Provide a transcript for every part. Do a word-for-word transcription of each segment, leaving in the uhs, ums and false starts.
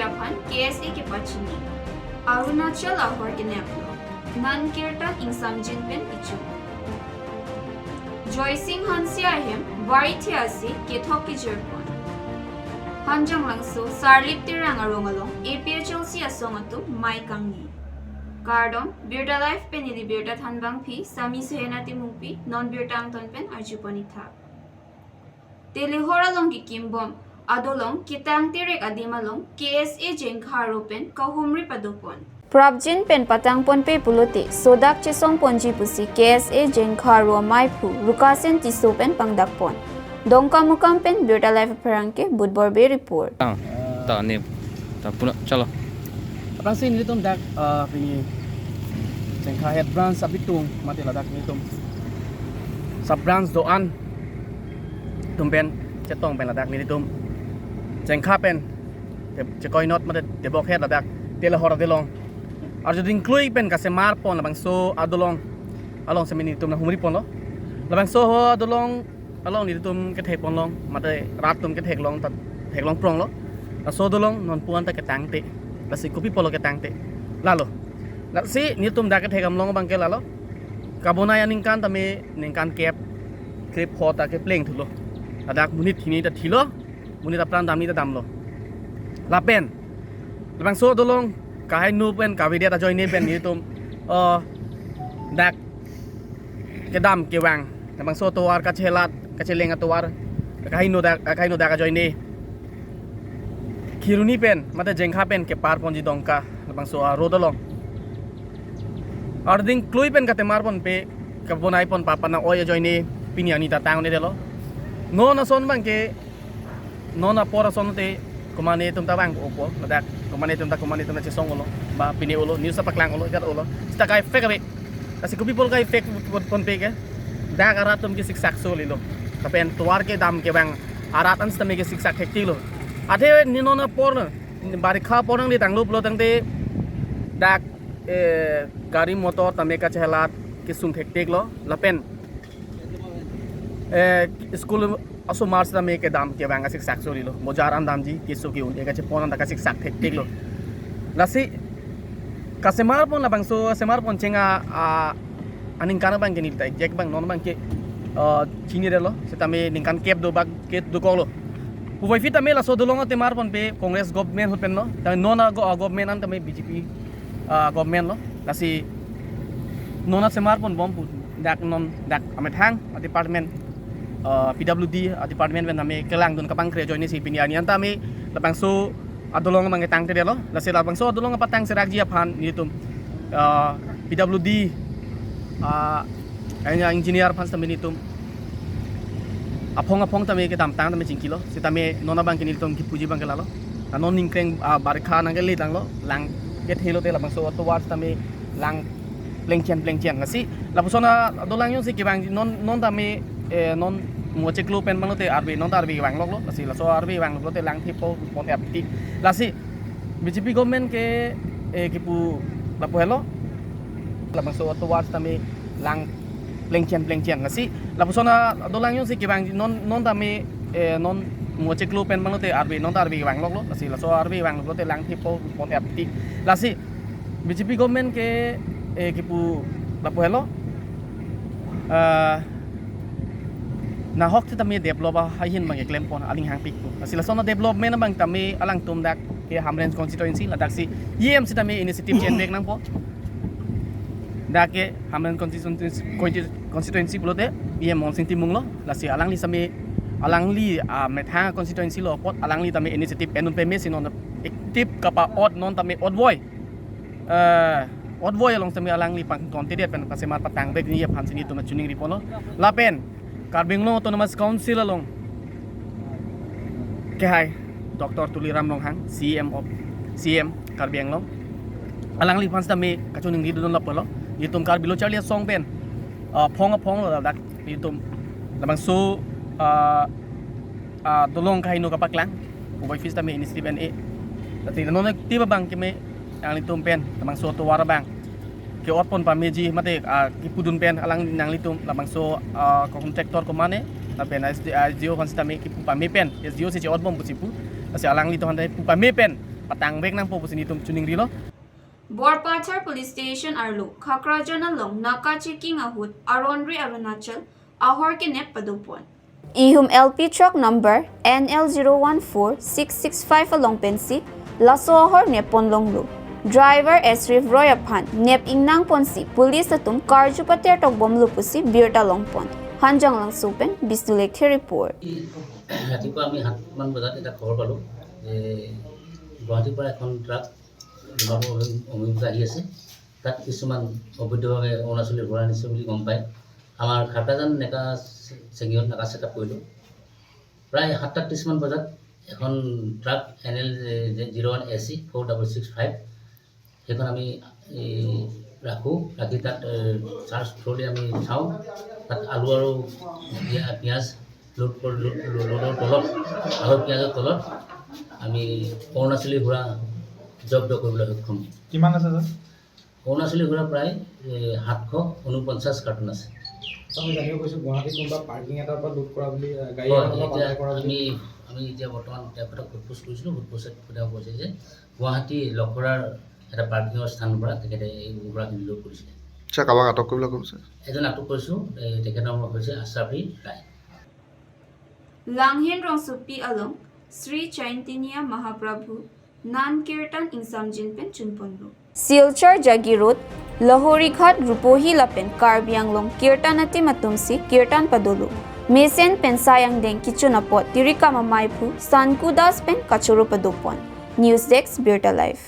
aphan K S A kepachini. Arunachal ahor kenep lo. Nan Kirtan Ingsamjin pen ichu. Joysing Hanse ahem vari thi asi kethok kejirpon. Hanjanglangso Sarlip Terang arong along A P H L C asong atum mei kangni. Kardom, Birta Live pen neli birta thanbangpi Sami Sehena Timungpi, non birta angton pen arjupon ik tha. Telehor along kekimbom adolong ketang terek adim along K S A Jengkha aro pen kahumri padopon. Prapjin pen patangponpe pulote sodak chesongponji pusi K S A Jengkha aro meiphu Rukasen Tisso pen pangdakpon. Dongkamukam pen Birta Live apherangke Budbor Bey report. Ta, ta ne, ta puna, chalo. Aphrangsi nelitum dak, ah, pini Jengkha head branch abitung mate ladak nelitum sub branch do-an atum pen chetong pen ladak nelitum Jengkha pen che-, chekoinot mate tebok het ladak telehor adolong arjuding klui pen kasemarpon labangso adolong along semi nelitum nanghumriponlo. Labangso ho adolong along nelitum kethekponlong mate rat atum ketheklong ta theklong pronglo. Laso adolong nonpu-an ta ketangte. Lasi kopi apotlo ketangte? Lalo. Lasi nelitum dak kethek amlong abangke lalo. Kabonai aningkan tame ningkan kep, kep ho ta kepleng thulo. Ladak monit hini ta thilo, monit apran damni ta damlo. Lapen labangso adolong kahainu pen kavedet ajoine pen nelitum, oh, dak kedam kevang, labangso atovar kachelat, kacheleng atovar, kahainu dak, kahainu dak ajoine Kheroni pen mate Jengkha pen keparponji Dongka labangso a-road along. Arjuding klui pen katemarponpe, kabonaiponpa pana oi ajoine pini arni ta tang-un-edetlo. Non ason abangke, non apor ason te komatne atum ta vang-opo, ladak komatne atum ta komatne atum ta chesong-olo, ba pine-olo, news ta paklang-olo, ikat-olo. Seta ka-effect ave. Lasi kopi apot ka-effect ponpe ke? Dak arat atum ke siksak solilo. Lapen tovar kedam kevang arat an sitame ke siksak thekthelo. Athe ne non apor, barikha apor nangletanglo pulo tangte dak, eh, gari motor tame kachelat kesung thektheklo. Lapen, eh, school asomar sitame kedam kevang kasiksak solilo. Bojar an damji, keso ke-un-e kachepon an ta kasiksak thektheklo. Lasi kasemarpon labangso, semarpon cheng a, a, aningkan abangke neli ta exact abang non abangke, eh, chinidetlo. Sitame ningkan kep do bak ke dokoklo. Puvoiphit tame laso adolong atemarponpe Congress government ahut penlo. Tame non a go-, a government an tame B J P, ah, government lo. Lasi non asemarponbom pu dak non dak amethang a-department, ah, P W D a-department pen tame kelangdun kapangkre ajoine si pini arni an tame labangso adolong abangke tangtedetlo. Lasi labangso adolong apatang serakji aphan nelitum, ah, P W D, ah, anya engineer aphan sitame nelitum aphong aphong tame kedamtang tame chingkilo. Sitame non abangke nelitum kipuji abangke lalo. Ta non ningkreng, ah, barikha nangkeletanglo, lang kethelo te labangso atovar sitame lang plengchen plengchen. Lasi lapuson adolang jongsi kevang non, non tame, eh, non mo chiklo pen manglote arve, non ta arve vangloklo. Lasi laso arve vangloklo te lang thepo pon apti. Lasi B J P government ke, eh, kipu lapu helo. Labangso atovar sitame lang plengchen plengchen. Lasi lapuson adolang jongsi kevang non, non tame, eh, non mo chiklo pen manglote arve, non ta arve vangloklo. Lasi laso arve vangloklo te lang thepo pon apti. Lasi B J P government ke, eh, kipu lapu helo. Ah, nahok sitame develop ahin abangke klempon aling hangpik pu. Lasi lason a-development abang tame alangtum dak ke Hamren constituency ladaksi E M sitame initiative chenbek nangpo. Dak ke Hamren constituency, consti-, constituency pulote E M Mohan Sing Timung lo. Lasi alangli sitame, alangli, ah, methang constituency lo apot alangli tame initiative enun pemesi non active kapa-ot non tame otvoice, eh, otvoice along sitame alangli pangtontedet pen kasemar patang bek ni aphan si nelitum choningriponlo. Lapen Karbi Anglong Autonomous Council along kehai Doctor Tuliram Ronghang, C M of, C M Karbi Anglong, alangliphan sitame kachoningridun laplo. Nelitum Karbi Lo Charli Asong pen, ah, aphong aphong lo ladak nelitum labangso, ah, ah, dolong kahainu kapaklang. Puvoiphit tame initiative en-e. Tati non active abang keme nanglitum pen labangso atovar abang ke-otpon pameji mate, ah, kipudun pen alang nanglitum labangso, ah, contractor komatne lapen S D, S D O aphan sitame kipu pame pen, S D O si che-otbom pusi pu. Lasi alanglitum aphan kipu pame pen tangvek nangpo pusi nelitum chiningrilo. Borpathar Police Station arlo Khakrajan along naka checking ahut aron-re Arunachal ahor kenep padopon. Ihum L P truck number N L zero one four six six five along pensi laso ahor neppon longlo. Driver Asrif Roy aphan nep ingnangponsi police atum karju pater tokbomlo pusi birta longpon. Hanjanglangso pen Bisnu Lekthe report. ৰাতিপুৱা আমি সাতমান বজাত এটা খবৰ পালোঁ যে গুৱাহাটীৰ পৰা এখন ট্ৰাক ডিমাপুৰ অভি-, অভিমুখে আহি আছে। তাত কিছুমান অবৈধভাৱে অৰুণাচলী সুৰা নিছে বুলি গম পাই আমাৰ খাক্ৰাজান নেকা চেঙিঙত নাকা চেকআপ কৰিলোঁ। প্ৰায় সাতটা ত্ৰিছমান বজাত এখন truck N L zero one A C four double six five, সেইখন আমি এই ৰাখোঁ। ৰাখি তাত, এ, চাৰ্চ থ্ৰ'লি আমি চাওঁ, তাত আলু আৰু পিয়া-, পিঁয়াজ লোড কৰি, লোড, লোডৰ তলত, আলু পিঁয়াজৰ তলত আমি অৰুণাচলী সুৰা জব্দ কৰিবলৈ সক্ষম হওঁ। কিমান আছে, ছাৰ? অৰুণাচলী সুৰা প্ৰায়, এ, সাতশ ঊনপঞ্চাশ কাৰ্টুন আছে। আমি জানিব পাৰিছোঁ, গুৱাহাটীত কোনোবা পাৰ্কিং এটাৰ পৰা লুট কৰা বুলি, আ, গাড়ী হয়, এটাৰ পৰা এতিয়া পাচাৰ কৰা বুলি। আমি, আমি এতিয়া বৰ্তমান তেখেতক সোধ-পোছ কৰিছিলোঁ। সোধ-পোছত তেওঁ কৈছে যে গুৱাহাটী লখৰাৰ এটা পাৰ্কিঙৰ স্থানৰ পৰা তেখেতে এই সুৰাখিনি লুট কৰিছিলে। আচ্ছা, কাৰোবাক আটক কৰিবলৈ কৈছে? এজন আটক কৰিছোঁ, এ, তেখেতৰ নাম হৈছে আশ্ৰাফী ৰায়। Langhin Rongsopi along Sri Chaitanya Mahaprabhu Nan Kirtan ingsamjin pen chunponlo. Silchar Jagiroad, Lahorighat, Rupohi lapen Karbi Anglong Kirtan atim atumsi Kirtan padolo. Mesen pen sai angdeng kechun apot tirikam amaiphu Sanku Das pen kachoro padopon. News Desk, Birta Live.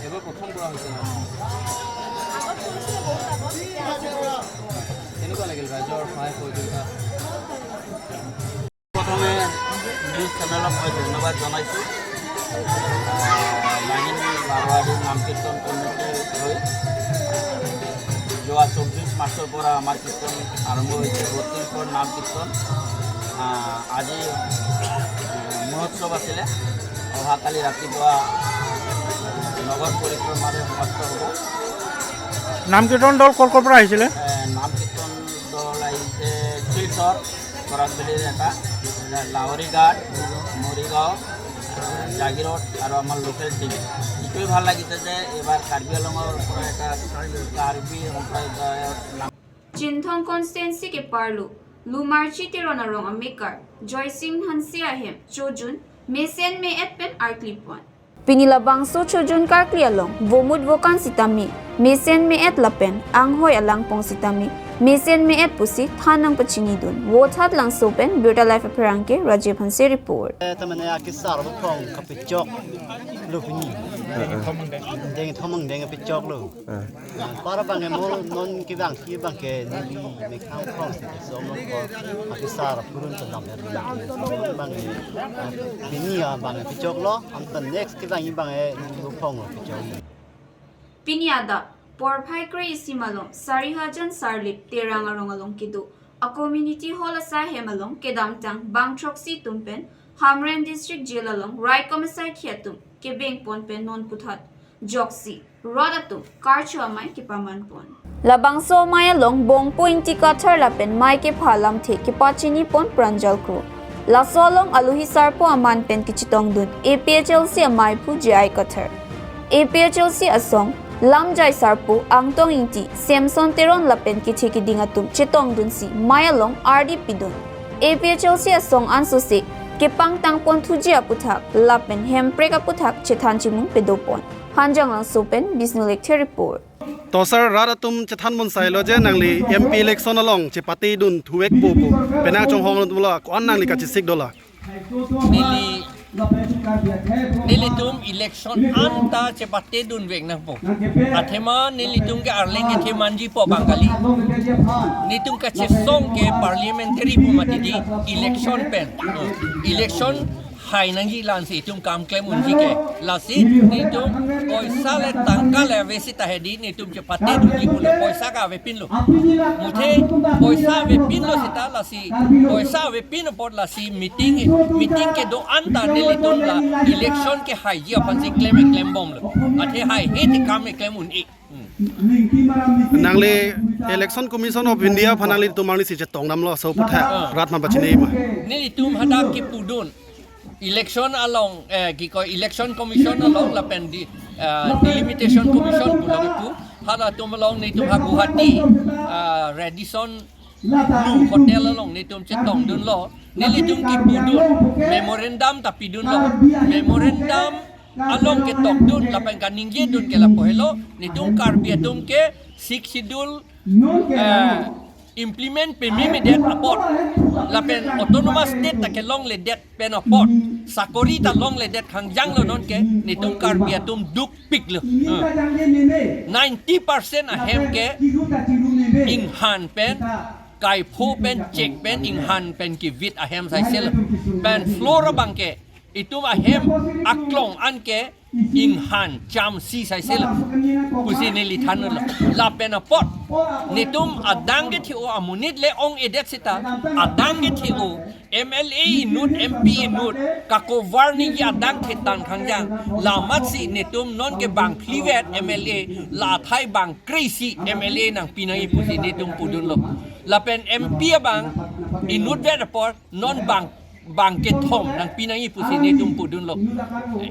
এইবাৰ প্ৰথম কৰা হৈছে ন? কেনেকুৱা লাগিল ৰাইজৰ সহায় সহযোগিতা? প্ৰথমে নিউজ চেনেলক মই ধন্যবাদ জনাইছোঁ। আহ, লাহিন মাৰোৱাৰী নাম কীৰ্তন কমিটিৰ হৈ যোৱা চৌব্বিছ মাৰ্চৰ পৰা আমাৰ কীৰ্তন আৰম্ভ হৈছে, বত্ৰিশৰ নাম কীৰ্তন। আহ, আজি, আহ, মহোৎসৱ আছিলে, অহাকালি ৰাতিপুৱা, আহ, নগৰ পৰিক্ৰমাৰে সমাপ্ত হ'ব। নাম কীৰ্তন দল ক'ৰ ক'ৰ পৰা আহিছিলে? এ, নাম কীৰ্তন দল আহিছে শিলচৰ, বৰাকভেলীৰ এটা, লাহৰীঘাট, মৰিগাঁও, জাগিৰোড আৰু আমাৰ লোকেল টিম। এইটোৱে ভাল লাগিছে যে এইবাৰ কাৰ্বি আংলঙৰ পৰা এটা কাৰ্বি সম্প্ৰদায়ৰ নাম। Chinthong constituency ke-arlo Lumarchi Teron arong amekar Joysing Hanse ahem chojun mesen me-et pen arklipon. Pini labangso chojun karkli along vomut vokan sitame, mesen me-et lapen anghoi alangpong sitame, mesen me-et pusi than nangpachinidun. Vothatlangso pen Birta Live apherangke Rajiv Hanse report. Eh, tamane akesar aphong kapechoklo pini. Dengthom angdeng kapechoklo. Para bang mo non kevang si bang ke neli mekhang khong si so mo ko akesar purun tendam er bang ke pini ya bang pechoklo, anta next kevang bang e lu phong lo pechok. Pini adap porphai kre-isi malom Sarihajan Sarlip Terang arong along kedo a community hall asai hem along kedamtang bang throksi atum pen Hamren District Jail along raikom asai khi atum kebengpon pen non puthot joksi rat atum karcho amei kepamanpon. Labangso amei along Bongpo Ingti Kathar lapen mei kepha lamthe kepachinipon Pranjal Kro. Laso along alohi sarpo aman pen kechetongdun A P H L C ameiphu J I Kathar. A P H L C asong lamjai sarpo Angtong Ingti, Samson Teron lapen kethe keding atum chetongdunsi mei along ardi pidun. A P H L C asong ansose kepangtangpon thuji aputhak lapen hemprek aputhak chethan chimung pedopon. Hanjanglangso pen Bisnu Lekthe report. To sir, rat atum chethan bonsai lo je nangli M P election along chepatedun thuvekpo pu. Penang chonghong atum lo, ko-an nangli kachesik dola? Neli, nelitum election anta chepatedunvek nangpo. Athema nelitum ke arleng kethe manjipo bang kali. Nelitum kachesong ke parliamentary pu mati di election pen. Election Hai nangji la-ansi itum kam klem unji ke. Lasi netum poisa le tangka le ave seta hedi netum chepate dunji pulo, poisa ke avepinlo. Muthe poisa avepinlo seta lasi poisa avepin apot lasi meeting, meeting kedo-an ta nelitum la election kehaiji aphansi klem klembomlo. Athe haihe te kam klem un-e. Nangli Election Commission of India aphan nanglitum arnisi chetongdamlo aso aphuthak, ah, rat ma pachini ma? Nelitum hadak kepudun. Election along, eh, kiko Election Commission along lapen di, eh, Delimitation Commission pulo kipu. Halatum along netum ha Guwahati, eh, Radisson Blu Hotel along netum chetongdunlo. Nelitum kepudun. Memorandum ta pidunlo. Memorandum along ketokdun lapen kaningjedun ke lapu helo, netum Karbi atum ke Sixth Schedule, eh, implement pememedet apot lapen Autonomous State ta kelongledet pen apot sakori ta longledet khangjanglo, nonke netum Karbi atum dukpiklo. Hmm. Ninety percent ahem ke inghan pen kaipho pen chek pen inghan pen kivit ahem saiselo. Pen floor abang ke itum ahem aklong an ke inghan chamsi saiselo pusi neli thanlo. Lapen apot netum adang kethe-o amonit le ong-edet seta adang kethe-o M L A inut, M P inut, kakovar ningje adang thetang khangjang. Lamatsi netum nonke bang phlivet M L A, la athai bang kre-isi M L A nangpi nangji pusi netum pudunlo. Lapen M P abang inutvet apot non bang bang kethom nangpi nangji pusi netum pudunlo.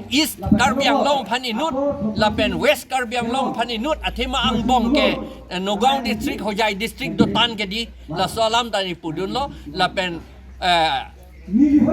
East Karbi Anglong aphan inut, lapen West Karbi Anglong aphan inut, athema angbong ke, eh, Nagaon District, Hojai District dotan ke di, laso alam ta neli pudunlo, lapen, eh,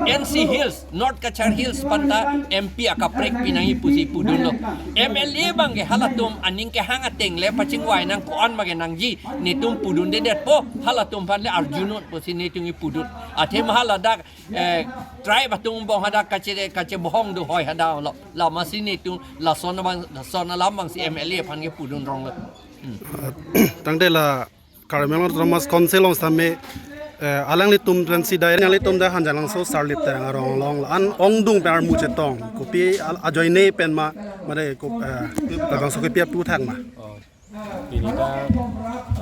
N C Hills, North Cachar Hills aphan ta M P akaprek pi nangji pusi pudunlo. M L A abang ke halatum aning kehang ateng le pachingvai nang ko-an ma ke nangji, netum pudundedetpo, halatum aphan le arjunnon pusi netum kepudun. Athema haladak eh, tribe atum angbong hadak kache, kachebohong do hoi hadak lo. Lamatsi netum lason abang, lason alam abangsi M L A aphan kepudun ronglo. Hmm. Tangte la Karbi Anglong Autonomous Council along sitame, eh, alanglitum pensi dai, alanglitum dak Hanjanglangso Sarlip Terang arong along la-an ongdung pen armu chetong. Kopi al-, ajoine pen ma, mane ko, eh, labangso kopi aphuthak ma? Oh. Pini dak,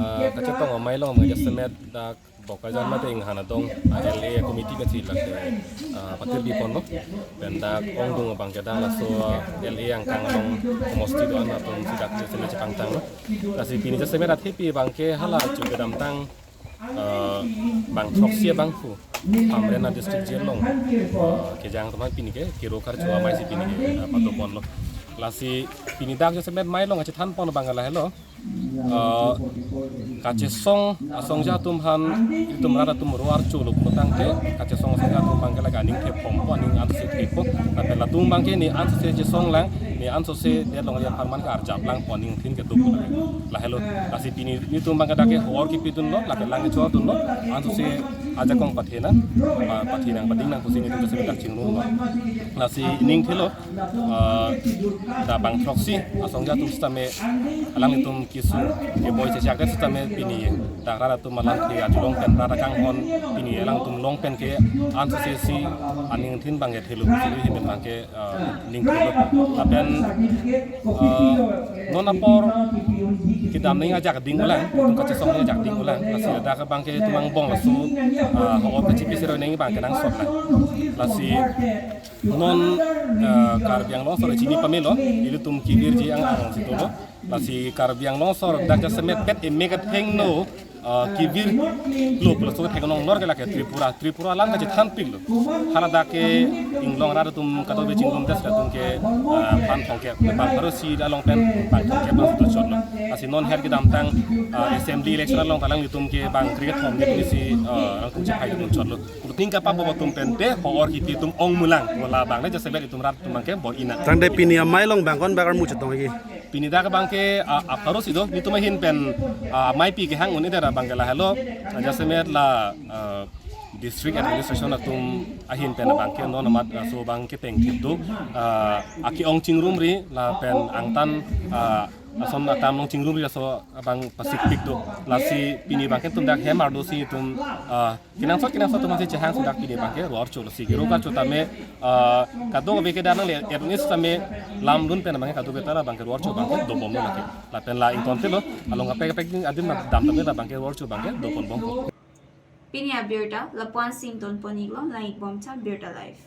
eh, kachetong amei along ma jasemet dak Bokajan mate inghan adong, ah, L A committee kachilak, ah, patir di ponlo. Pen dak ongdung abang ke dak laso, ah, L A angkang along komosti do-an atum si dak jasemet chepangtanglo. Lasi pini jasemet athepi abang ke hala chu kedamtang, ah, bang throksi abangphu Hamren a-district jail along, ah, kejang atum aphan pini ke kiro karcho amei si pini ke, ah, padoponlo. Lasi pini dak jasemet mei along kachethan pon abang ke lahelo. Ah, kachesong asongja atum aphan itum rat atum ro archolo pulotangte, kachesong asongja atum abang ke lake aning thepompo, aning ansose thepo. Lapen latum abang ke ne ansose chesonglang, ne ansose det longle apharman ke arjaplangpo, aning thin kedo pu lake. Lahelo, lasi pini netum abang ke dak ke hor kipidunlo, lapen lang kechordunlo, ansose ajakong pathenang, pa-, pathenang, padingnang pusi netum jasemet dak chingrumlo. Lasi ning thelo, ah, dak bang throksi asongja atum sitame alanglitum kesung keboi chechakdet sitame pini dak rat atum alamthe ajulong pen rat akanghon pini alangtum along pen ke ansose si aning thin abang ke thelo, si hin abang ke, ah, ning thelo. Lapen, ah, non apor kedam nangji ajak ding ulang, itum kachesong nangji ajak ding ulang, lasi dak abang ke itum angbong laso, ah, ho-or kachipi sero nangji abang ke nangsotlang. Lasi non, eh, Karbi Anglong asor chini pamelo, ilitum kevirji ang ang si dolo. Lasi Karbi Anglong asor dak jasemet pet emek athengno, eh, kevirlo pulo so theklong lor ke lake Tripura, Tripura alam kachethanpiklo. Hala dak ke inglong rat atum kadokave chingrum das atum ke, eh, bang thomkep, bang pharo isi along pen bang thomkep bang sudu chotlo. Lasi non her kedamtang, eh, assembly election along ta alanglitum ke bang kre-kethom ke si, eh, alangtum chephai dun chotlo. Ning kapabobo atum pen te ho-or kipi atum ong mulang, mo labang le jasemet itum rat atum abang ke bor-i nang. Tangte pini amei along bang ko-an bak armu chetong lagi? Pini dak abang ke, ah, apharo si do, netum ahin pen, ah, ameipi kehang un-edet abang ke lahelo, ah, jasemet la, ah, district administration atum ahin pen abang ke non amat, ah, laso abang ke pengthip do, ah, ake-ong chingrumri lapen angtan, ah, ason akam along chingrum ri aso abang pasik pik do. Lasi pini abangke itum dak hem arlo si itum, ah, kenangsot kenangsot atum si chehang si dak pini abangke ro-archo, lasi kero-kar chotame, ah, kadokave ke dak nangle ernis tame lam lun pen abangke kadokave ta la abangke ro-archo abangke dobomlo lake. Lapen la ingtontelo, along kaprek kaprek adim dam tame la abangke ro-archo abangke dobomlo. Pini abirta lapu-an si ingtonpon-iklo, lang-ikbomtha Birta Live.